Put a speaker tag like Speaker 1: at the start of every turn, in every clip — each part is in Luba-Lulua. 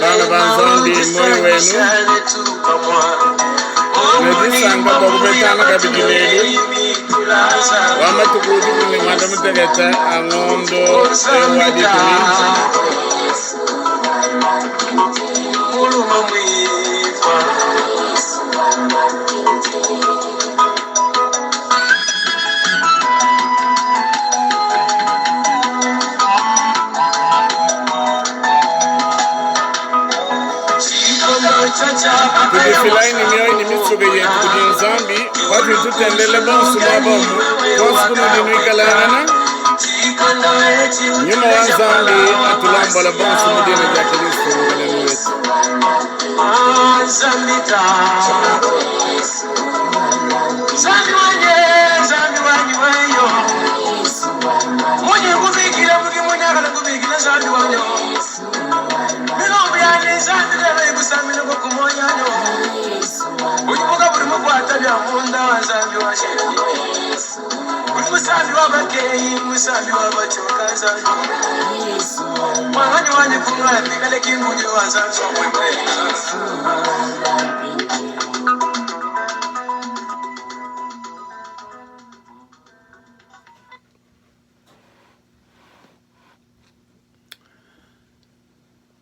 Speaker 1: Bana ba Nzambi, muoyo wenu ne disanka bua kupetangana kabidi lelu wa matuku udiku ne muanda mutekete a ngondo eu wa dikumi. Tudifilayi ne mioyo ne mitsuka yetu kudi Nzambi patudi tutendelela bonso muaba umue, konso kunudi nuikalangana. Nyuma wa Nzambi atulombola bonso mu dina dia Kristo Mukalenge wetu.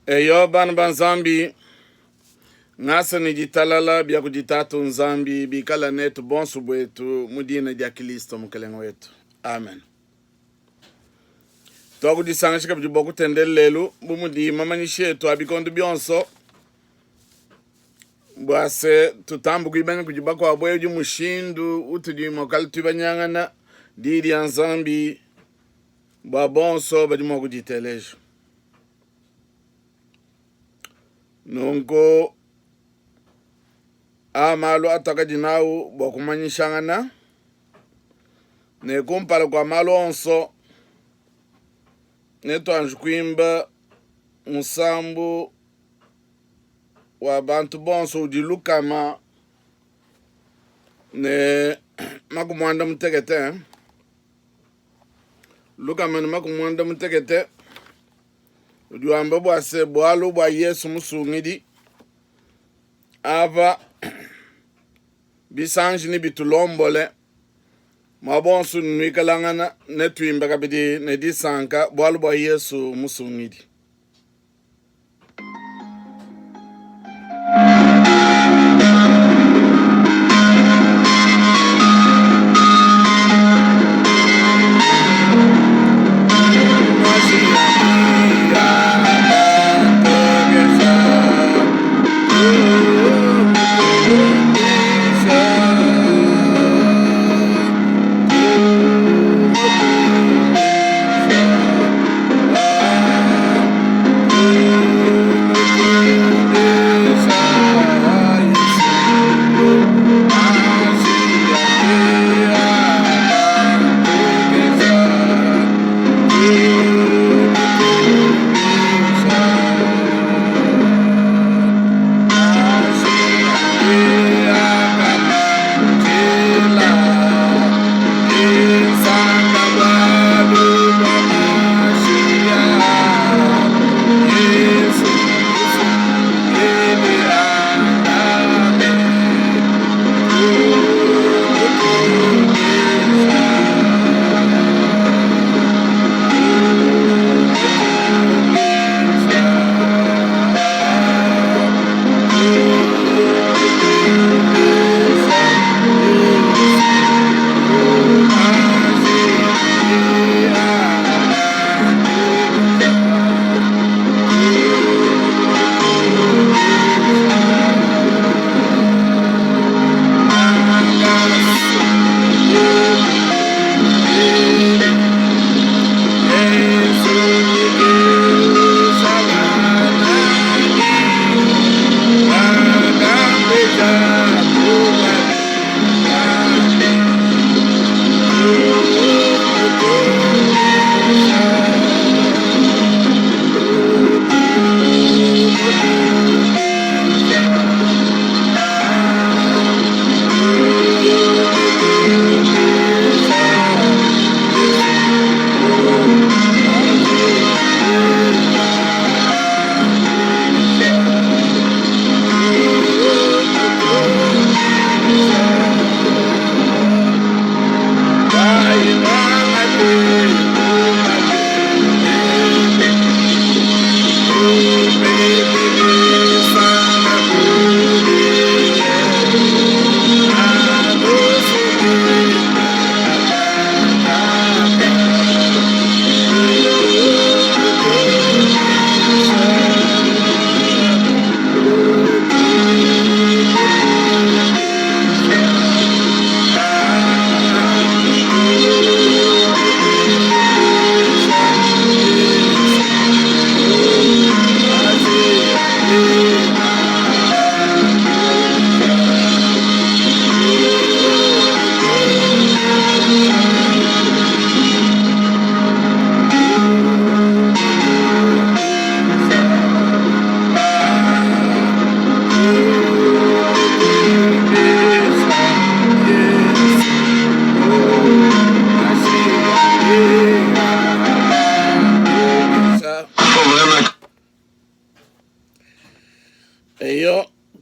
Speaker 1: Eyo, bana ba Nzambi, ngasa ne ditalala bia kudi Tatu Nzambi bikala netu bonso buetu mu dina dia Kilisto Mukelenge wetu. Amen. Tuakudisangisha kabidi bua kutendelela lelu bu mudi mamanyishi etu a bikondo bionso bua se tutambe kuibanya kudi bakuabu. Eu udi mushindu utudi mua kala tuibanyangana Diyi dia Nzambi bua bonso badi mua kuditeleja. Nunku aa malu atuakadi nawu bua kumanyishangana ne kumpala kua malu onso netuanji kuimba musambu wa bantu bonso udi 160, 160 udi wamba bua se bualu bua Yesu Musungidi apa bisanji ne bitulombole mua bonso nuikalangana ne tuimba kabidi ne disanka bualu bua Yesu Musungidi.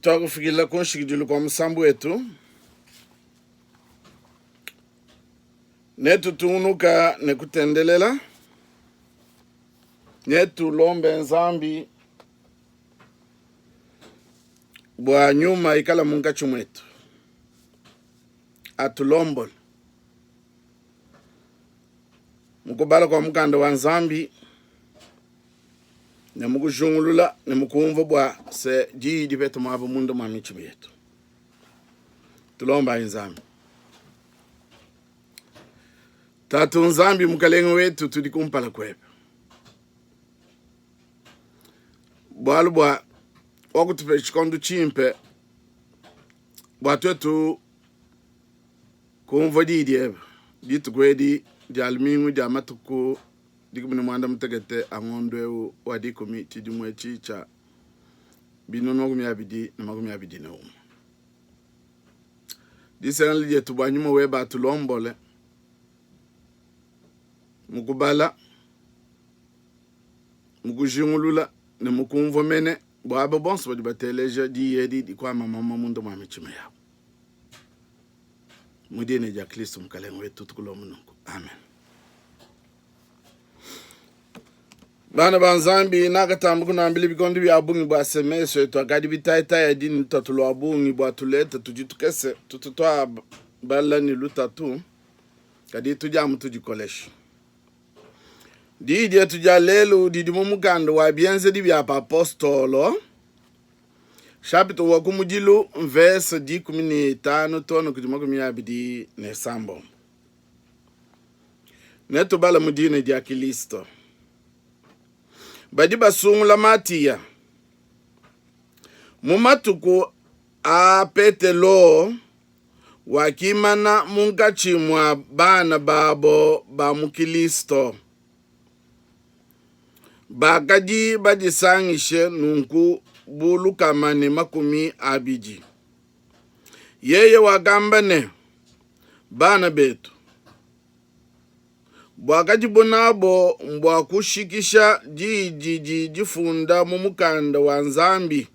Speaker 1: Tuakufikila ku nshikidilu kua musambu wetu. Netutungunuka ne kutendelela. Netulombe Nzambi bua nyuma ikala munkatshi muetu atulombole mu kubala kua mukanda wa Nzambi ne mu kujingulula ne mu kumvua bua se diyi dipete muaba munda mua mitshima yetu. Tulombayi Nzambi. Tatu Nzambi, Mukalenge wetu, tudi kumpala kuebe bualu bua wakutupesha tshikondo tshimpe bua tuetu kumvua diyi diebe dituku edi dia lumingu dia matuku 16 a ngondo eu wa dikumi tshidimu etshi tshia 2021. Disengela dietu bua nyuma webe atulombole mu kubala, mu kujingulula ne mu kumvua mene bua aba bonso badi bateleja diyi edi dikuama mamuma munda mua mitshima yabu. Mu dina dia Kristo Mukalenge wetu tukulomba nunku. Amen. Bana ba Nzambi, nakatamba kunambila bikondo bia bungi bua se mesu etu akadi bitayitayi adi ne lutatu lua bungi bua tuleta tudi tukese tutu tuabala ne lutatu, kadi tudi amu tudikolesha. Diyi dietu dia lelu didi mu mukanda wa Bienzedi bia Bapostolo, chapitre wa kumudilu, mvese 15 too ne kudi 26. Netubale mu dina dia Kilisto. Badi basungula Matiya. Mu matuku a Petelo wakimana munkatshi mua bana babo ba mu Kilisto bakadi badisangishe nunku bu 200. Yeye wakamba ne, Bana betu, buakadibo nabo mbua kushikisha diyi didi difunda mu Mukanda wa Nzambi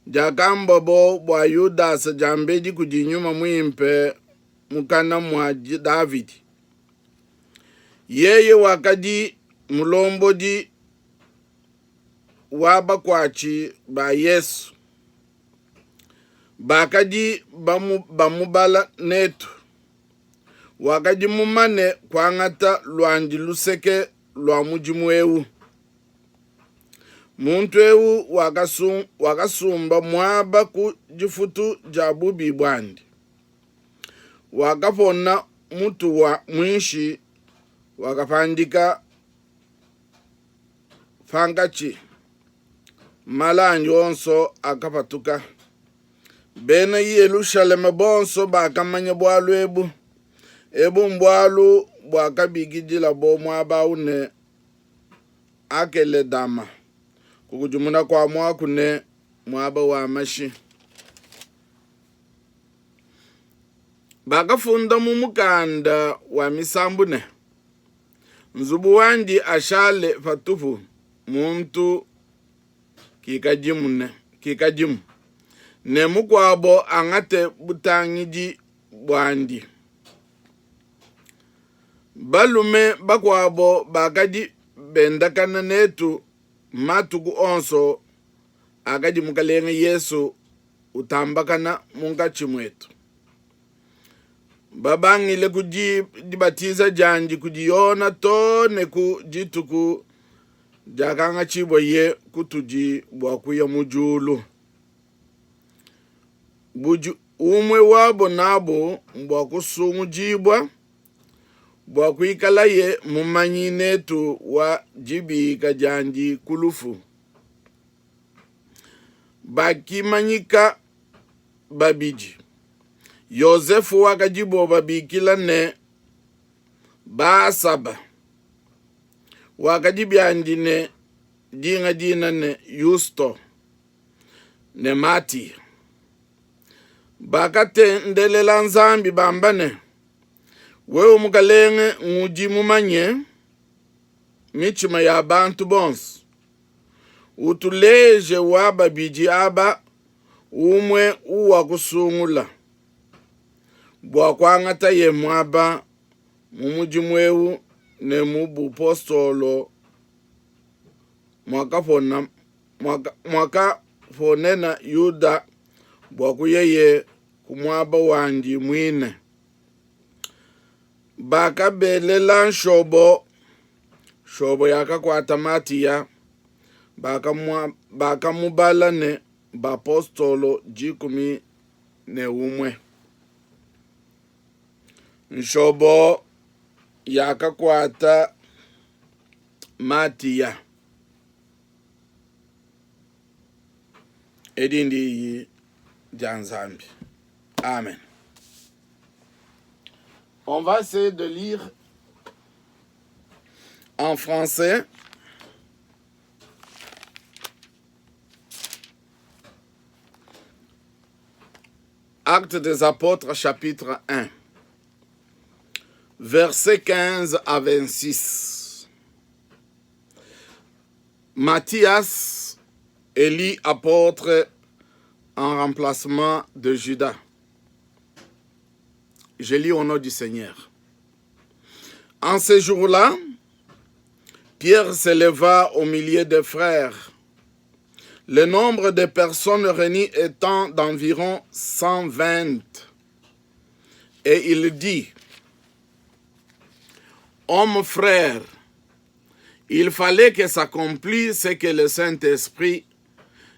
Speaker 1: diakambabo bua Yudasa diambedi kudi Nyuma Muimpe mukana mua Davidi. Yeye wakadi mulombodi wa bakuatshi ba Yesu, bakadi bamubala netu, wakadi mumane kuangata luandi luseke lua mudimu eu. Muntu eu wakasumba muaba ku difutu dia bubi buandi, wakapona mutu wa muinshi, wakapandika pankatshi, mala andi onso akapatuka. Bena Yelushalema bonso bakamanya bualu ebu. Ebu mbualu buakabikidilabo muaba au ne, Akeledama, kukudimuna kua muaku ne, Muaba wa mashi. Bakafunda mu mukanda wa Misambu ne, Nzubu wandi ashale patupu, muntu kikadimu, ne mukuabo angate butangidi buandi. Balume bakuabo bakadi bendakana netu matuku onso akadi Mukelenge Yesu utambakana munkatshi muetu, babangile ku dibatiza diandi kudi Yona to ne ku dituku diakangatshibuaye kutudi bua kuya mu diulu. Budi umue wabo nabu mbua kusungudibua bua kuikalaye mumanyi netu wa dibika diandi ku lufu. Bakimanyika babidi, Yosefu wakadibo babikila ne Basaba, wakadi biandi ne dinga dina ne Yusto, ne Matiya. Bakatendelela Nzambi bamba ne, Wewe Mukalenge ngudi mumanye mitshima ya bantu bonso, utuleje wa babidi aba. Umue uwakusungula bua kuangataye muaba mu mudimu eu ne mu bupostolo muakapona muakaponena Yuda bua kuyeye ku muaba wandi muine. Bakabelela nshobo, nshobo yakakuata Matiya, bakamubala ne bapostolo 11. Nshobo yakakuata Matiya. Edi ndiyi dia Nzambi. Amen. On va essayer de lire en français. Actes des Apôtres, chapitre 1, versets 15 à 26. Matthias élit apôtre en remplacement de Judas. Je lis au nom du Seigneur. En ce jour-là, Pierre s'éleva au milieu des frères. Le nombre de personnes réunies étant d'environ 120. Et il dit, Homme frère, il fallait que s'accomplisse ce que le Saint-Esprit,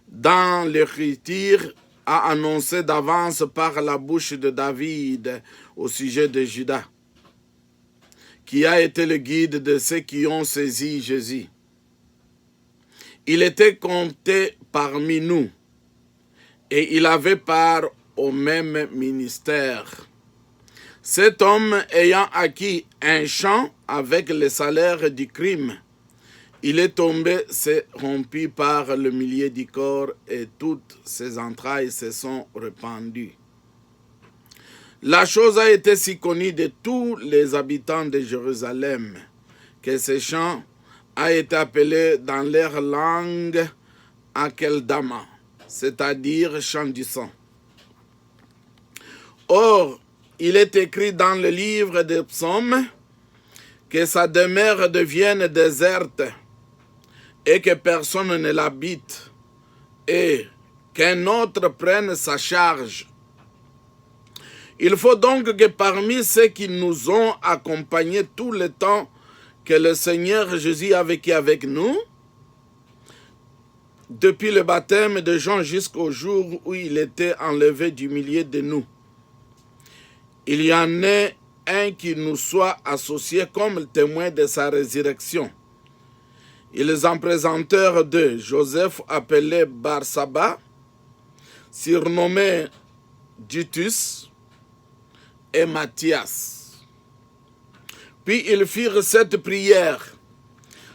Speaker 1: dans l'Écriture, a annoncé d'avance par la bouche de David au sujet de Judas, qui a été le guide de ceux qui ont saisi Jésus. Il était compté parmi nous et il avait part au même ministère. Cet homme ayant acquis un champ avec le salaire du crime, il est tombé, s'est rompu par le milieu du corps et toutes ses entrailles se sont répandues. La chose a été si connue de tous les habitants de Jérusalem que ce champ a été appelé dans leur langue Akeldama, c'est-à-dire champ du sang. Or, il est écrit dans le livre des psaumes que sa demeure devienne déserte et que personne ne l'habite et qu'un autre prenne sa charge. Il faut donc que parmi ceux qui nous ont accompagnés tout le temps que le Seigneur Jésus a vécu avec nous, depuis le baptême de Jean jusqu'au jour où il était enlevé du milieu de nous, il y en ait un qui nous soit associé comme témoin de sa résurrection. Ils en présentèrent deux, Joseph appelé Barsaba, surnommé Ditus, et Matthias. Puis ils firent cette prière.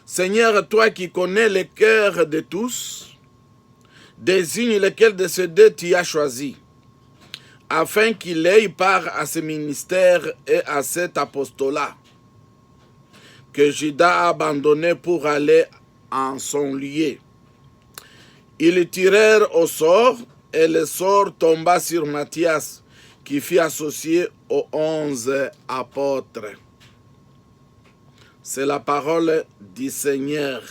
Speaker 1: Seigneur, toi qui connais le cœur de tous, désigne lequel de ces deux tu as choisi, afin qu'il ait part à ce ministère et à cet apostolat que Judas a abandonné pour aller en son lieu. Ils tirèrent au sort et le sort tomba sur Matthias, qui fut associé aux 11 apôtres. C'est la parole du Seigneur.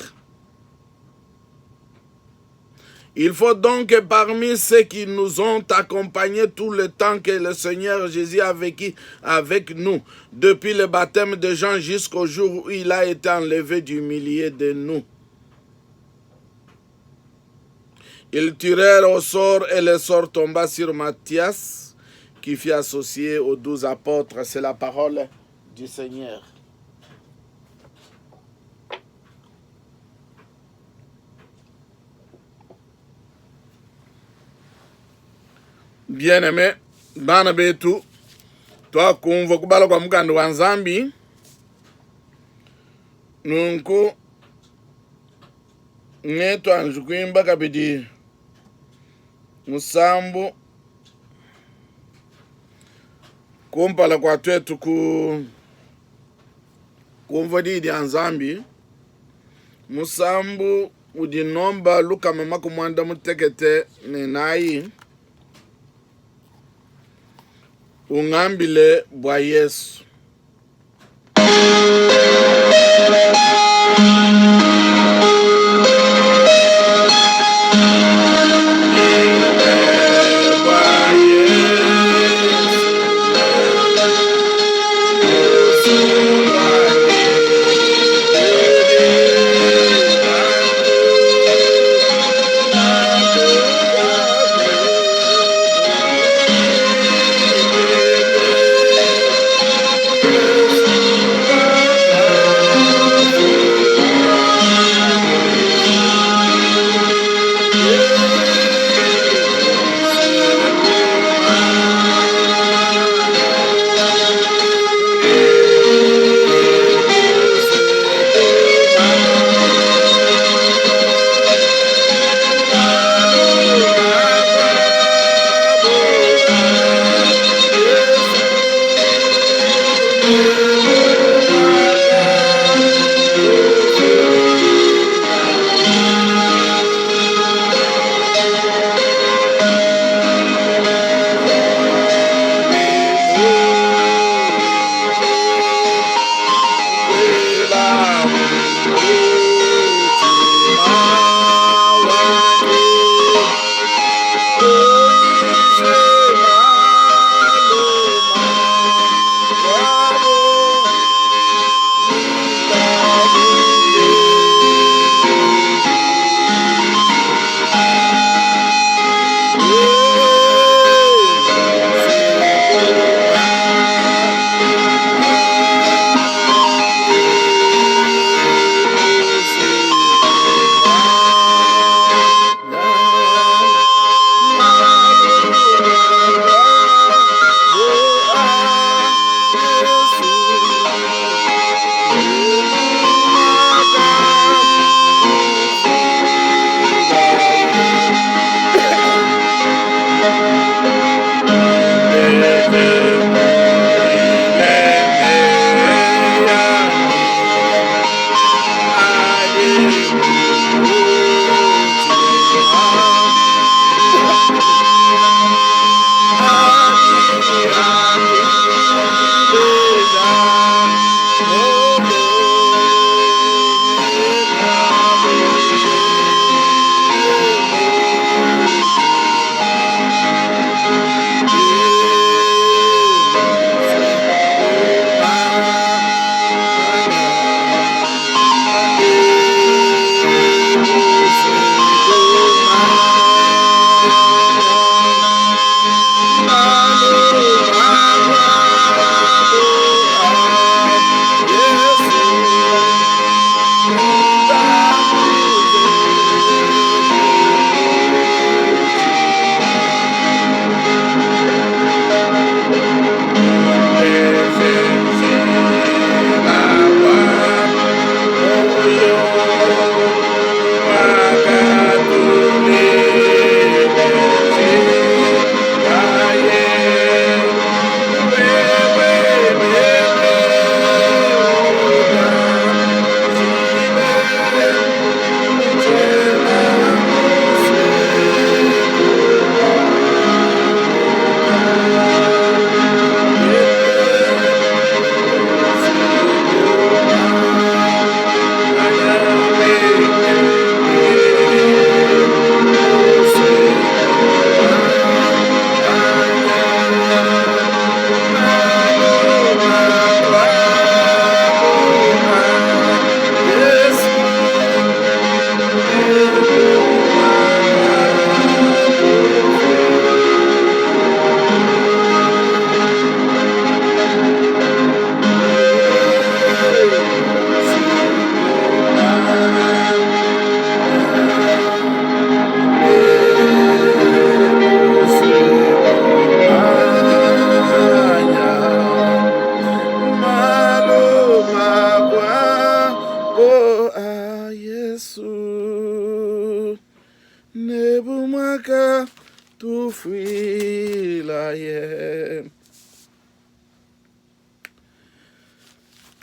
Speaker 1: Il faut donc que parmi ceux qui nous ont accompagnés tout le temps que le Seigneur Jésus a vécu avec nous, depuis le baptême de Jean jusqu'au jour où il a été enlevé du milieu de nous. Ils tirèrent au sort et le sort tomba sur Matthias, qui fut associé aux 12 apôtres. C'est la parole du Seigneur. Bien-aimé, bana betu, twakumvua kubala kua mukanda wa Nzambi. Nunku netuanji kuimba kabidi musambu kumpala kua tuetu ku kumvua diyi dia Nzambi. Musambu udi nomba 164. Ungambile bua Yesu.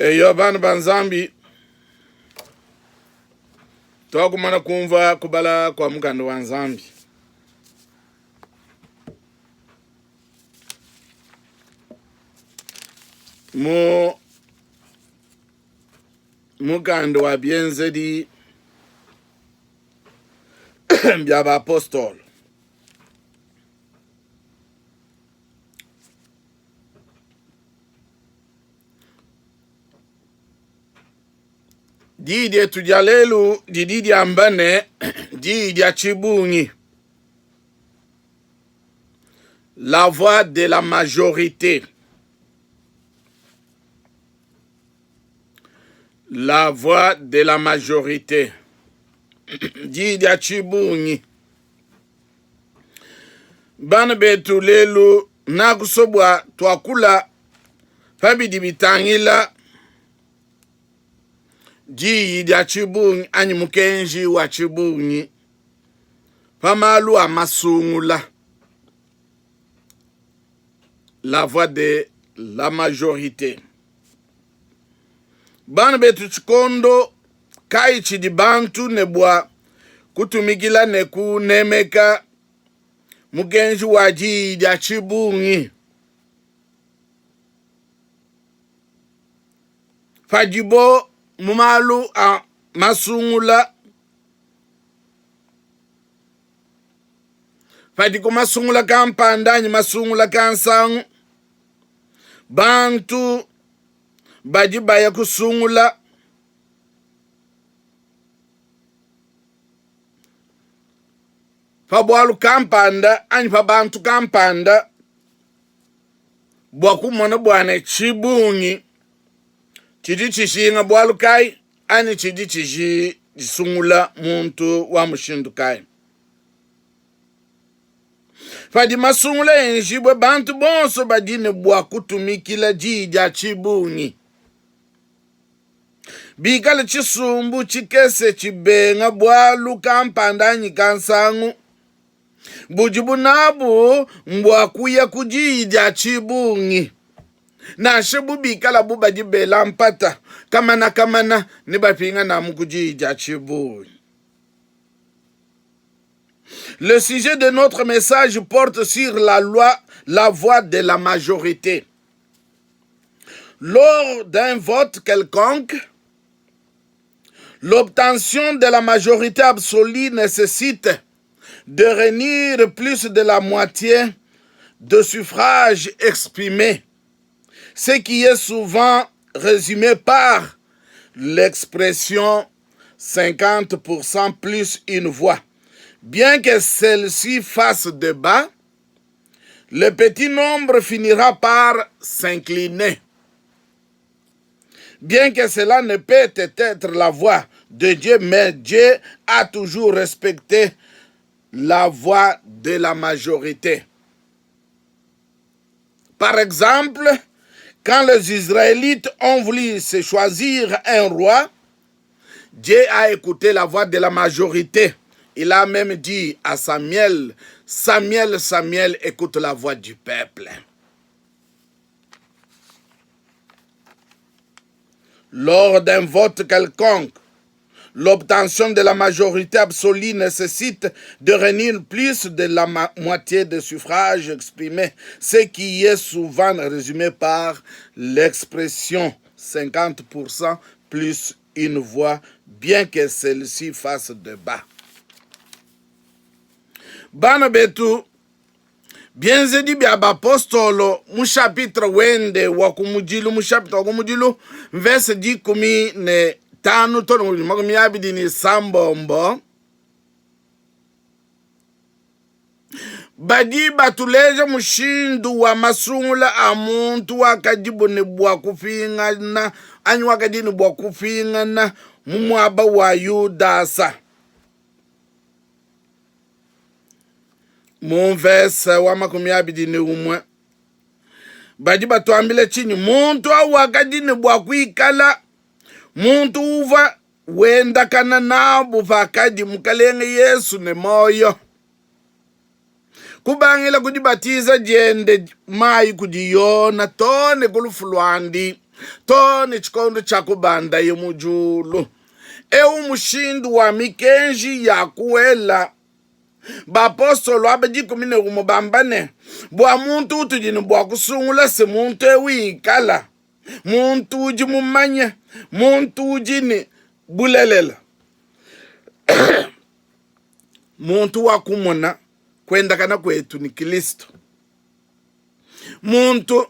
Speaker 1: Eyo bana ba Nzambi, twakumana kumva kubala kwa mukanda wa Nzambi. Mu mukanda wa Bienzedi bia Bapostolo. Diyi dietu dia lelu didi diamba ne, diyi dia tshibungi, la voix de la majorite. La voix de la majorite, diyi dia tshibungi. Bana betu, lelu nakusua bua tuakula pa bidi bitangila diyi dia tshibungi anyi mukenji wa tshibungi pa malu a masungula, la voix de la majorite. Bana betu, tshikondo kayi tshidi bantu ne bua kutumikila ne kunemeka mukenji wa diyi dia tshibungi? Padibo mu malu a masungula, padiku masungula kampanda anyi masungula kansangu, bantu badi baya kusungula pa bualu kampanda anyi pa bantu kampanda bua kumona bua ne tshibungi tshidi tshishinga bualu kayi anyi tshidi tshisungula muntu wa mushindu kayi. Padi masungula enjibue, bantu bonso badi ne bua kutumikila diyi dia tshibungi. Bikala tshisumbu tshikese tshibenga bualu kampanda anyi kansangu, budibu nabu mbua kuya ku diyi dia tshibungi. Nansha bu bikalabu badi bela mpata kamana kamana, nebapinganamu ku diyi dia tshibungi. Le sujet de notre message porte sur la loi, la voix de la majorité. Lors d'un vote quelconque, l'obtention de la majorité absolue nécessite de réunir plus de la moitié de suffrages exprimés, ce qui est souvent résumé par l'expression 50% plus une voix. Bien que celle-ci fasse débat, le petit nombre finira par s'incliner. Bien que cela ne peut être la voix de Dieu, mais Dieu a toujours respecté la voix de la majorité. Par exemple, quand les Israélites ont voulu se choisir un roi, Dieu a écouté la voix de la majorité. Il a même dit à Samuel, Samuel, Samuel, écoute la voix du peuple. Lors d'un vote quelconque, l'obtention de la majorité absolue nécessite de réunir plus de la moitié des suffrages exprimés, ce qui est souvent résumé par l'expression 50% plus une voix, bien que celle-ci fasse débat. Bana betu, Bienzedi bia Bapostolo mu chapitre wende wa kumudilu, mu chapitre wa kumudilu mvese 15 to ne 26, badi batuleja mushindu wa masungula a muntu wakadibu ne bua kupingana anyi wakadi ne bua kupingana mu muaba wa Yudasa. Mu mvese wa 21 badi batuambila tshinyi? Muntu au wakadi ne bua kuikala muntu uvua wendakana nabu pakadi Mukalenge Yesu ne muoyo, kubangila ku dibatiza diende mayi kudi Yona too ne ku lufu luandi, too ne tshikondo tshia kubandaye mu diulu. Eu mushindu wa mikenji ya kuela bapostolo aba 11 bamba ne, bua muntu utudi ne bua kusungula se muntu eu ikala. Muntu udi mumanye, muntu udi ne bulelela, muntu wa kumona kuendakana kuetu ne Kristo, muntu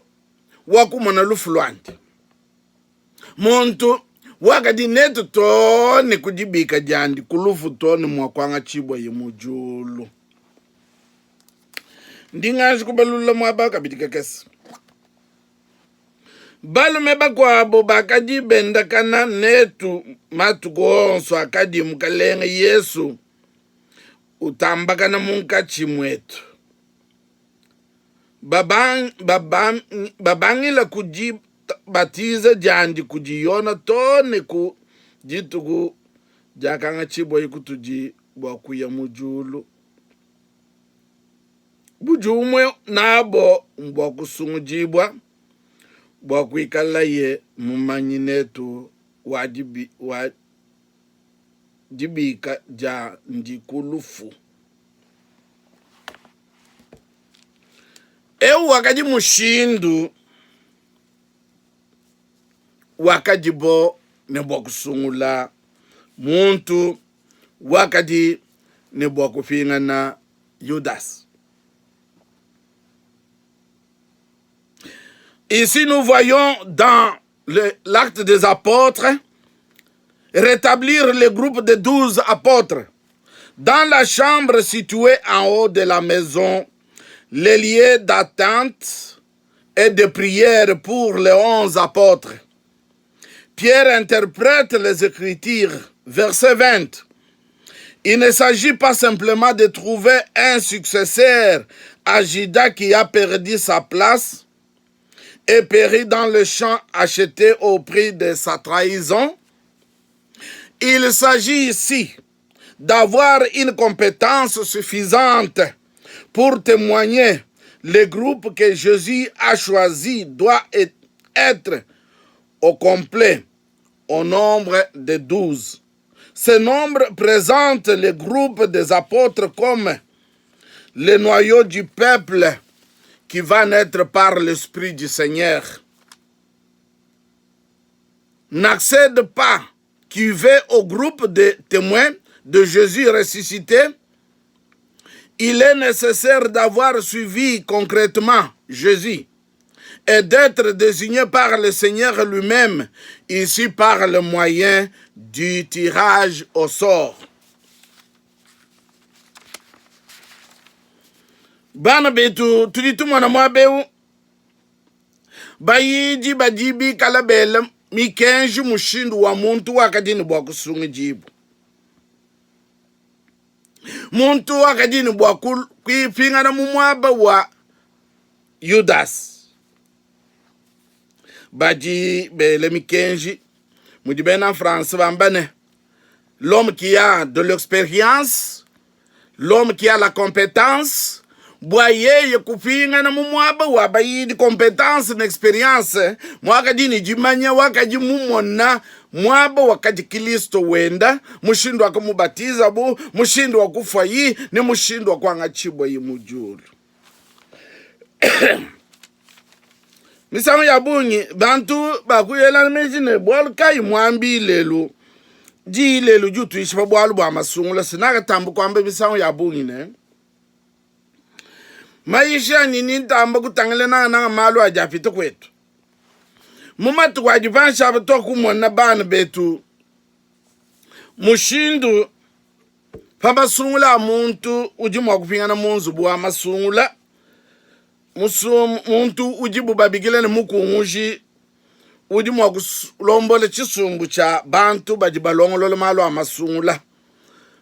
Speaker 1: wa kumona lufu luandi, muntu wakadi netu too ne ku dibika diandi ku lufu too ne mua kuangatshibuaye mu diulu. Ndi nganji kubalulula muaba kabidi kakese. Balume bakuabo bakadi bendakana netu matuku onso akadi Mukelenge Yesu utambakana munkatshi muetu, babangila ku dibatiza diandi kudi Yone to ne ku dituku diakangatshibuaye kutudi bua kuya mu diulu. Budi umue nabo mbua kusungudibua bua kuikalaye mumanyi netu wa, dibi, wa dibika diandi ku lufu. Eu wakadi mushindu wakadibo ne bua kusungula muntu wakadi ne bua kupingana Yudas. Ici, nous voyons dans l'acte des apôtres rétablir le groupe de 12 apôtres. Dans la chambre située en haut de la maison, les lieux d'attente et de prière pour les 11 apôtres. Pierre interprète les Écritures, verset 20. Il ne s'agit pas simplement de trouver un successeur à Judas qui a perdu sa place et péri dans le champ acheté au prix de sa trahison. Il s'agit ici d'avoir une compétence suffisante pour témoigner. Le groupe que Jésus a choisi doit être au complet au nombre de 12. Ce nombre présente le groupe des apôtres comme le noyau du peuple qui va naître par l'Esprit du Seigneur. N'accède pas qui veut au groupe de témoins de Jésus ressuscité, il est nécessaire d'avoir suivi concrètement Jésus et d'être désigné par le Seigneur lui-même, ici par le moyen du tirage au sort. Bana betu tudi tumona muaba eu bayidi badi bikala bela mikenji mushindu wa muntu wakadi ne bua kusungidibua. Muntu wakadi ne bua kupingana mu muaba wa Yudase. Badi bela mikenji mudi bena France bamba ne, l'homme qui a de l'experience, l'homme qui a la competence, bua yeye kupingana mu muaba wa bayidi competence ne experience, muakadi ne dimanya, wakadi mumona muaba wakadi Kilisto wenda, mushindu wakamubatizabu, mushindu wa kufuayi ne mushindu wa kuangatshibuayi mu diulu. Misangu ya bungi bantu bakuyelana meji ne bualu kayi muambi lelu diyi lelu udi utuisha pa bualu bua masungula. Sinakatamba kuamba misangu ya bungi ne mayisha anyi ni ntamba kutangila nangananga malu adi apita kuetu mu matuku adi panshi apa. Tuakumona bana betu mushindu pa masungula a muntu udi mua kupingana mu nzubu wa masungula, muntu udibu babikila ne mukunguji udi mua kulombola tshisumbu tshia bantu badi balongolola malu a masungula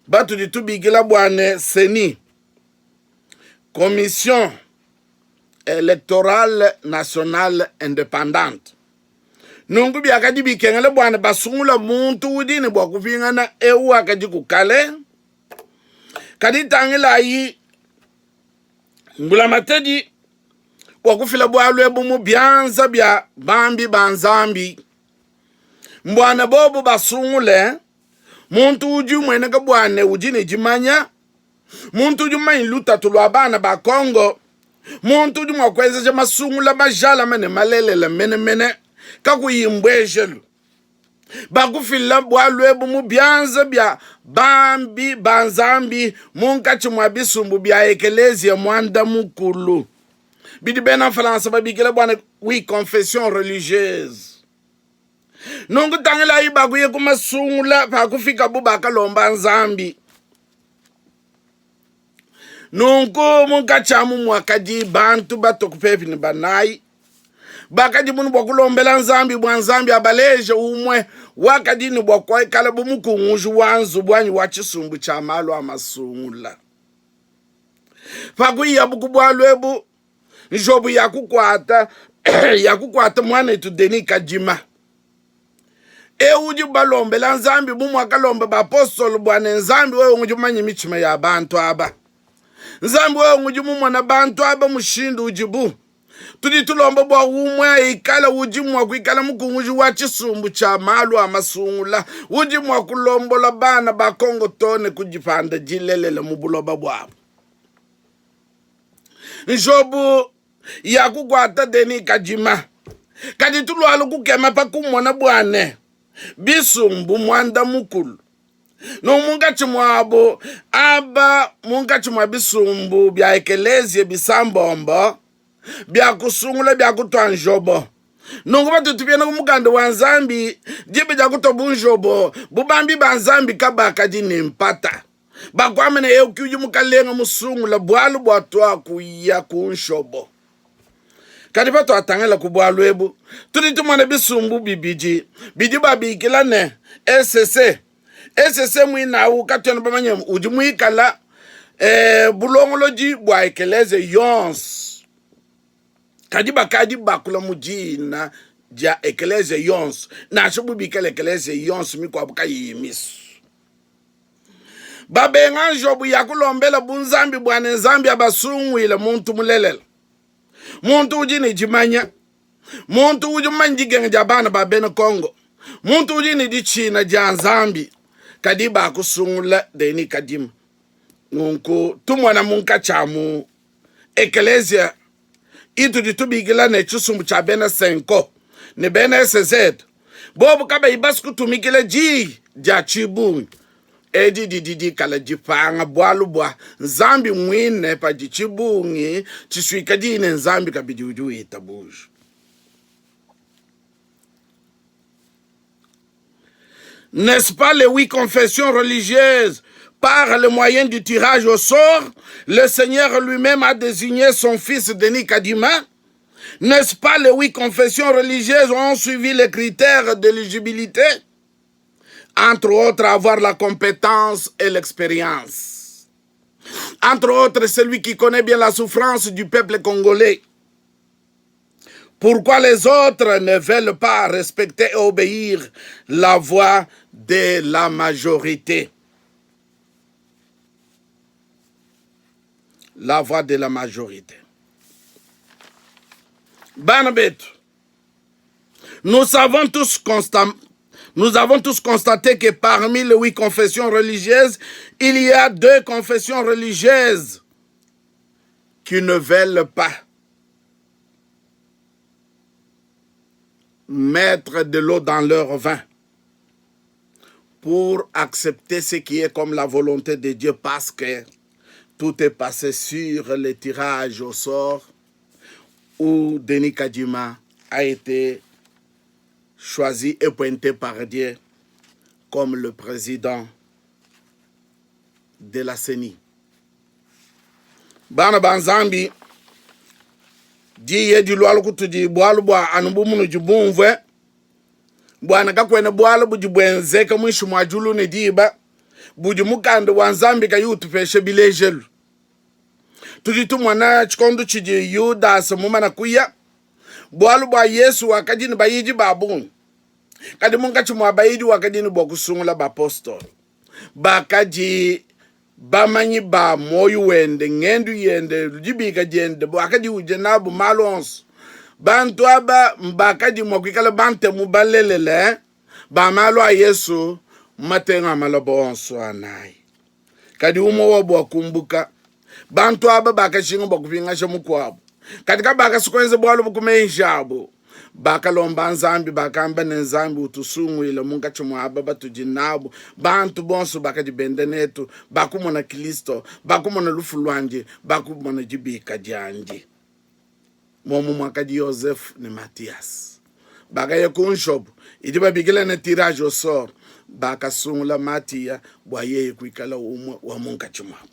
Speaker 1: batudi tubikila bua ne CENI, Commission Electorale Nationale Independante. Nunku biakadi bikengela bua ne basungula muntu udi ne bua kupingana eu wakadiku kale. Kadi tangilayi, mbulamatadi wakufila bualu ebu mu bianza bia bambi ba Nzambi, mbua ne bobu basungule muntu udi umueneka bua ne udi ne dimanya, muntu udi mumanye lutatu lua bana ba Kongo, muntu udi mua kuenzeja masungula majalame ne malelela menemene. kakuyi mbuejelu. Bakufila bualu ebu mu bianza bia bambi ba Nzambi munkatshi mua bisumbu bia ekeleziya muanda mukulu, bidi bena Mfalansa babikila bua ne, huit confessions religieuses. Nunku tangilayi, bakuya ku masungula, pakufikabu bakalomba Nzambi. Nunku munkatshi amu muakadi bantu batue ku pepi ne banayi bakadi ne bua kulombela Nzambi bua Nzambi abaleje umue wakadi ne bua kuikala bu mukunguji wa nzubu anyi wa tshisumbu tshia malu a masungula. Pakuyabu ku bualu ebu, njobu yakukuata yakukuata muanetu Denis Kadima. Eu udi balombela Nzambi bu muakalomba bapostolo bua ne Nzambi wewe ngudi mumanye mitshima ya bantu aba. Nzambi wewe ngudi mumona bantu aba mushindu udibu. Tudi tulomba bua umue ikala udi mua kuikala mukunguji wa tshisumbu tshia malu a masungula udi mua kulombola bana ba Kongo too ne ku dipanda dilelela mu buloba buabu. Njobu ya kukuata Denis Kadima. Kadi tulualu kukema pa kumona bua ne, bisumbu muanda mukulu no munkatshi muabu aba munkatshi mua bisumbu bia ekeleziya bisambombo bia kusungula bia kutua njobo. Nunku patudi tupiana ku mukanda wa Nzambi, diba dia kutua bu njobo, bubambi ba Nzambi kabakadi ne mpata. Bakuamba ne, Eu ke udi Mukalenga musungula, bualu bua tuakuya ku nshobo. Kadi patuatangila ku bualu ebu, tudi tumona bisumbu bibidi bidi babikila ne ECC. ECC muine au katuena bamanye udi muikala eh, bulongolodi bua ekelezia yonso, kadi bakadi bakula mu dina dia ekelezia yonso, nansha bu bikala ekelezia yonso mikuabu kayiyi misu. Babenga njobu ya kulombela bu Nzambi bua ne Nzambi abasunguile muntu mulelela, muntu udi ne dimanya, muntu udi mumanye dikenga dia bana ba bena Kongo, muntu udi ne ditshina dia Nzambi. Kadi bakusungula Denis Kadima. Nunku tumona munkatshi amu ekeleziya itudi tubikila ne tshisumbu tshia bena Cenco ne bena SZ, bobu kabayi basue kutumikila diyi dia tshibungi edi didi dikala dipanga bualu bua Nzambi muine padi tshibungi tshisuika diyi ne Nzambi kabidi udi witabuja. N'est-ce pas les huit confessions religieuses par le moyen du tirage au sort, le Seigneur lui-même a désigné son fils Denis Kadima? N'est-ce pas les huit confessions religieuses ont suivi les critères d'éligibilité? Entre autres, avoir la compétence et l'expérience. Entre autres, celui qui connaît bien la souffrance du peuple congolais. Pourquoi les autres ne veulent pas respecter et obéir la voix de la majorité? La voix de la majorité. Bana betu, nous avons tous constat, nous avons tous constaté que parmi les huit confessions religieuses, il y a deux confessions religieuses qui ne veulent pas mettre de l'eau dans leur vin pour accepter ce qui est comme la volonté de Dieu parce que tout est passé sur le tirage au sort où Denis Kadima a été choisi et pointé par Dieu comme le président de la CENI. Bana ba Nzambi, diyi edi lualu kutudi bualu bua anu bu munudi bumvue buana kakuena bualu budi buenzeka muinshi mua diulu ne diba budi mukanda wa Nzambi kayi utupesha bilejelu. Tudi tumona tshikondo tshidi Yudasa mumana kuya, bualu bua Yesu wakadi ne bayidi ba bungi, kadi munkatshi mua bayidi wakadi ne bua kusungula bapostolo bakadi bamanyi ba muoyo wende, ngendu yende, dibika diende, wakadi udia nabu malu onso. Bantu aba mbakadi mua kuikala bantemu balelela ba malu a Yesu mu matenga a maloba onso anayi. Kadi umue wabu wakumbuka. Bantu aba bakajinga bua kupingaja mukuabu, kadi kabakasua kuenza bualu bu ku meji abu. Bakalomba Nzambi, bakamba ne, Nzambi, utusunguile munkatshi mua aba batudi nabu, bantu bonso bakadi benda netu, bakumona Kristo, bakumona lufu luandi, bakumona dibika diandi. Muomu muakadi Yosefu ne Matias. Bakaya ku nshobo idi babikila ne tirage au sort, bakasungula Matiya bua yeye kuikala umue wa munkatshi muabu.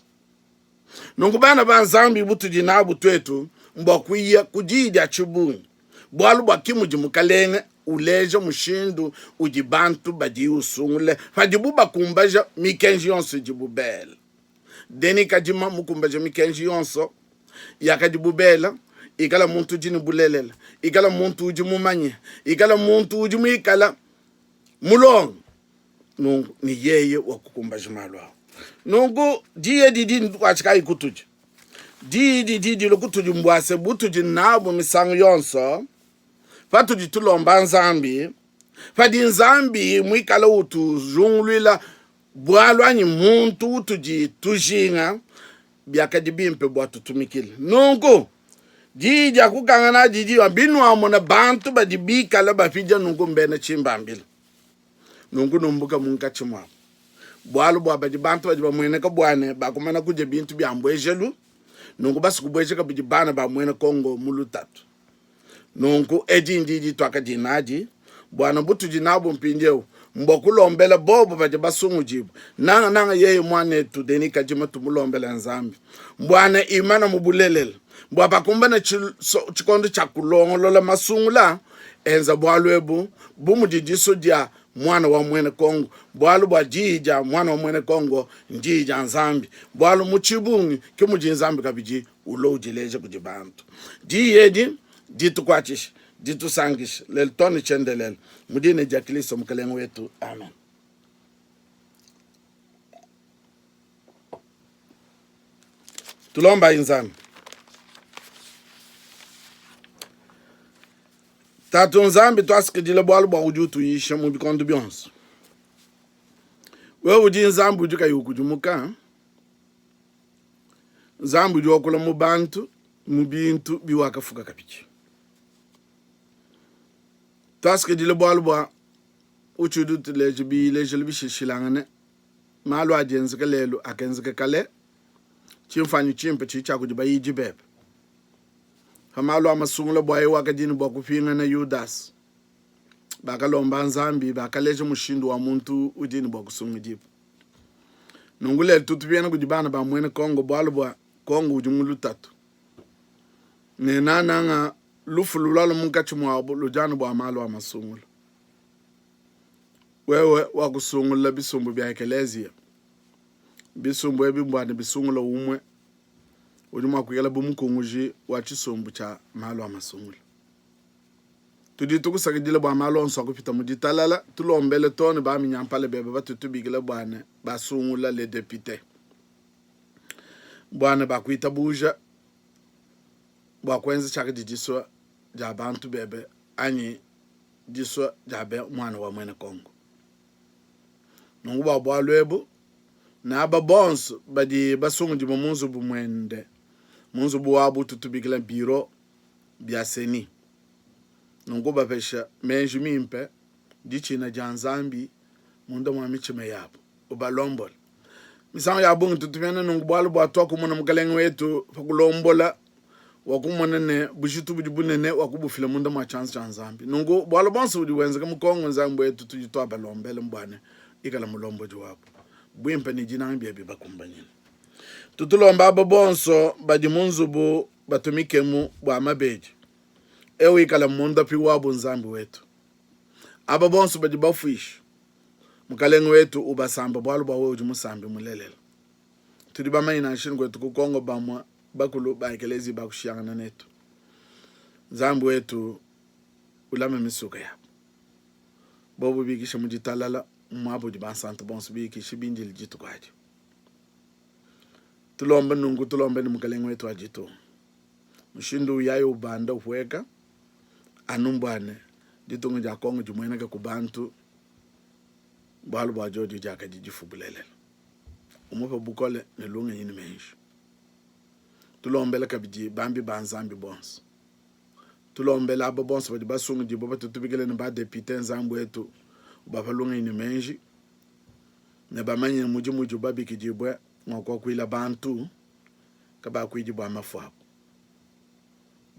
Speaker 1: Nunku bana ba Nzambi, butudi nabu tuetu mbua kuya ku diyi dia tshibungi, bualu bua ki mudi Mukalenge uleja mushindu udi bantu badiye usungula padibu bakumbaja mikenji yonso idibu bela. Denis Kadima mukumbaja mikenji yonso yakadibu bela, ikala muntu udi ne bulelela, ikala muntu udi mumanye, ikala muntu udi muikala mulonge nunku ne yeye wakukumbaja malu awu. Nunku diyi edi didi dikuatshika kayi kutudi? Diyi didi dilua kutudi mbua se butudi nabu misangu yonso patudi tulomba Nzambi, padi Nzambi muikale utujunguluila bualu anyi muntu utudi tujinga, biakadi bimpe bua tutumikile. Nunku diyi dia kukanga nadi didi binuamona bantu badi bikale bapidia nunku mbena tshimbambila. Nunku numbuka munkatshi muabu, bualu bua badi bantu badi bamueneka bua ne bakumana kudia bintu bia mbuejelu, nunku basu kubueja kabidi bana ba muena Kongo mu lutatu. Nunku edi ndi dituakadi nadi, buana butudi nabu mpindieu mbua kulombela bobu badi basungudibue, nangananga yeye muanetu Denis Kadima, tumulombele Nzambi mbuana imana mu bulelela, bua pakumbana tshikondo tshia kulongolola masungula, enza bualu ebu bu mudi disua dia muana wa muena Kongo, bualu bua diyi dia muana wa muena Kongo ndiyi dia Nzambi, bualu mu tshibungi ke mudi Nzambi kabidi ulua udileja kudi bantu. Diyi edi ditukuatshishe, ditusankishe lelu too ne tshiendelele, mu dina dia Kristo Mukelenge wetu, amen. Tulombayi Nzambi. Tatu Nzambi, tuasakidila bualu bua udi utuyisha mu bikondo bionso. Wewe udi Nzambi udi kayi ukudimuka, Nzambi udi wakula mu bantu, mu bintu biwakafuka kabidi. Tuasakidila bualu bua utshidi utuleja bilejelu bishilashilangane, malu adi enzeka lelu akenzeka kale, tshimfuanyi tshimpe tshidi tshia kudi bayidi bebe pa malu a masungula bua eu wakadi ne bua kupingana Yudasa. Bakalomba Nzambi, bakaleja mushindu wa muntu udi ne bua kusungidibua. Nunku lelu tutu tupingana kudi bana ba muena Kongo bualu bua Kongo udi mu lutatu ne nananga lufu lulualua munkatshi muabu ludi anu bua malu a masungula. Wewe wakusungula bisumbu bia ekeleziya, bisumbu ebi mbua ne bisungula umue udi mua kuikala bu mukunguji wa tshisumbu tshia malu a masungula. Tudi tukusakidila bua malu onso akupita mu ditalala. Tulombele too ne baminyampala bebe batudi tubikila bua ne basungula les deputes bua ne bakuitabuja bua kuenza tshiakadi disua dia bantu bebe anyi disua dia muana wa muena Kongo. Nunku bua bualu ebu ne aba bonso badi basungudibue mu nzubu muende, mu nzubu wabu utu tubikila bureau bia CENI. Nunku bapesha meji mimpe, ditshina dia Nzambi munda mua mitshima yabu, ubalombole. Misangu ya bungi tutu tumiana nunku bualu bua tuakumona Mukalenge wetu pa kulombola, wakumona ne bujitu budi bunene wakubufila munda mua tshianza tshia Nzambi. Nunku bualu buonso budi buenzeka mu Kongo, Nzambi wetu tudi tuabalombela mbua ne ikala mulombodi wabu. Buimpe ne dinanga biebe bibakumbanyine. Tutulomba aba bonso badi mu nzubu batumikemu bua mabedi. Eu ikala muondapi wabu Nzambi wetu. Aba bonso badi bafuishe, Mukalenge wetu ubasamba bualu bua wewe udi musambi mulelela. Tudi bamanye nansha ne kuetu ku Kongo bamue bakulu ba ekelezia bakushiyangana netu. Nzambi wetu ulame misuka yabu. Bobu bikishe mu ditalala mu muaba udi bansantu bonso bikishe bindile dituku adi. Tulombe nunku, tulombe ne Mukalenge wetu wa ditunga mushindu uyaye ubanda upueka anu mbua ne ditunga dia Kongo dimueneke ku bantu bualu bua diodi diakadi difu bulelela. Umupe bukole ne lungenyi ne meji. Tulombele kabidi bambi ba Nzambi bonso. Tulombela aba bonso badi basungudibue batutubikile ne badepite Nzambi wetu ubapa lungenyi ne meji ne bamanye mudimu udibu babikidibue mua kuakuila bantu kabakuidi bua mafu abu.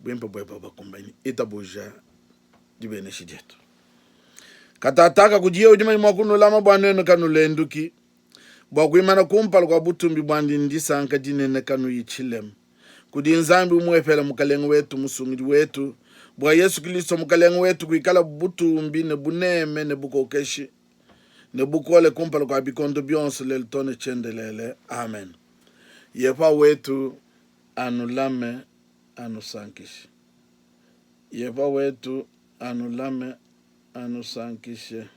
Speaker 1: Buimpe buebe bubakumbanyine. Itabuja dibenesha dietu. Katataka kudiye udi manye mua kunulama bua nuenu kanulenduki, bua kuimana kumpala kua butumbi buandi ndisanka dinene kanuyi tshilema. Kudi Nzambi umuepele Mukalenge wetu Musungidi wetu, bua Yesu Kilisto Mukalenge wetu kuikala butumbi ne buneme ne bukokeshi ne bukole kumpala kua bikondo bionso lelu too ne tshiendelele. Amen. Yehowa wetu anulame anusankishe. Yehowa wetu anulame anusankishe.